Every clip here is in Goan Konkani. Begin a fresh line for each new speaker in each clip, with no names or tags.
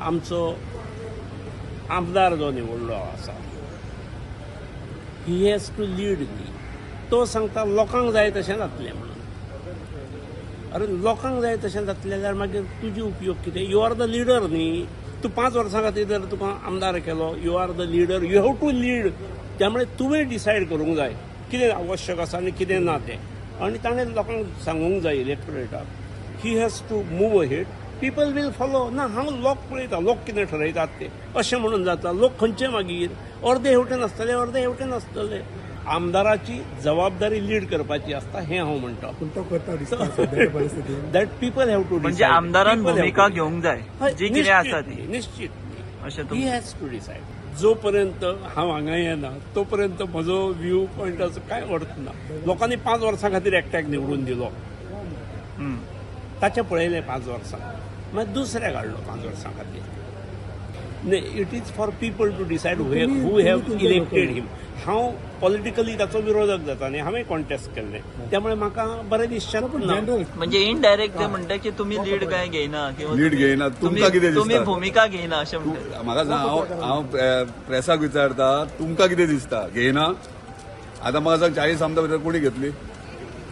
आमचो आमदार जो निवडलो आसा, he has to lead न्ही. तो सांगता लोकांक जाय तशें जातलें म्हणून. अरे, लोकांक जाय तशें जातलें जाल्यार मागीर तुजी उपयोग कितें? You are the leader न्ही. तूं 5 वर्सां खातीर जर तुका आमदार केलो, you are the leader, you have to lead. त्यामुळे तुवें डिसायड करूंक जाय कितें आवश्यक आसा आनी कितें ना तें आनी ताणें लोकांक सांगूंक जाय इलेक्टोरेटाक. He has to move ahead, people will follow. ना, हांव लोक पळयता, लोक कितें ठरयतात ते अशें म्हणून जाता. लोक खंयचे मागीर अर्दे हेवटेन आसतले, अर्दे हेवटेन आसतले. आमदाराची जबाबदारी लीड करपाची आसता हें हांव म्हणटा.
पूण तो करता दिसता सद्याच्या परिस्थितीत?
That people have to.
म्हणजे आमदारान भुमिका घेवंक जाय जी कितें आसा ती.
निश्चित.
अशें
ही
तुमचें.
Has to decide. जोपर्यंत हांव हांगा येना तोपर्यंत म्हजो व्यू पॉयंटाचो कांय अर्थ ना. लोकांनी 5 वर्सां खातीर एकट्याक निवडून दिलो. ताचें पळयलें 5 वर्सां, मागीर दुसऱ्याक हाडलो 5 वर्सां खातीर. It is for people to decide who have elected him. हांव पॉलिटिकली ताचो विरोधक जाता न्ही. हांवें कॉन्टेस्ट केल्लें, त्यामुळे म्हाका बरें दिसचें ना.
जनरल.
म्हणजे इनडायरेक्ट ते म्हणटा की तुम्ही लीड काय घेयना किंवा
लीड घेयना. तुमकां कितें दिसता?
तुमी भुमिका घेयना अशें म्हणटा.
म्हाका सांग, हांव हांव प्रेसाक विचारता, तुमकां कितें दिसता, घेयना? आतां म्हाका सांग, 40 आमदार भितर कोणी घेतली?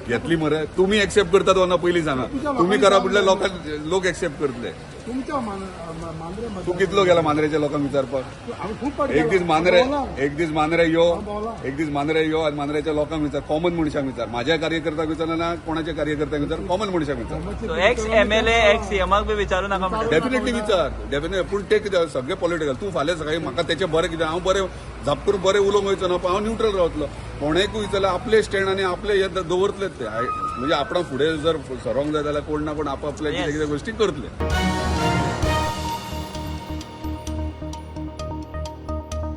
घेतली मरे. तुमी एक्सेप्ट करतात वा ना पयलीं सांगा. तुमी करा म्हटल्यार लोकांक लोक एक्सेप्ट करतले.
तुमच्या मांद्रे.
तूं कितलो गेला मांद्रेच्या लोकांक विचारपाक?
हांव खूब फावटी
एक दीस
गेला.
मांद्रे
भोंवला.
एक दीस मांद्रे यो.
भोंवला.
एक दीस मांद्रे यो आनी मांद्रेच्या लोकांक विचार, कॉमन मनशांक विचार. माझ्या कार्यकर्त्याक विचारना ना, कोणाच्या कार्यकर्त्यांक विचार, कॉमन मनशांक विचार.
एक्स एमएलए, एक्स सीएमाक बी विचारू नाका म्हणटा.
डेफिनेटली विचार, डेफिनेटली. पूण ते कितें सगळे पॉलिटिकल. तूं फाल्यां सकाळी म्हाका तेचें बरें कितें, हांव बरें झाप करून बरें उलोवंक वयचो ना, पण हांव न्यूट्रल रावतलो. कोणेकूय विचारल्यार आपले स्टँड आनी आपले हे दवरतलेच ते. म्हणजे आपणा फुडें जर सरोंक जाय जाल्यार कोण ना कोण आपापले कितें कितें गोश्टी करतले.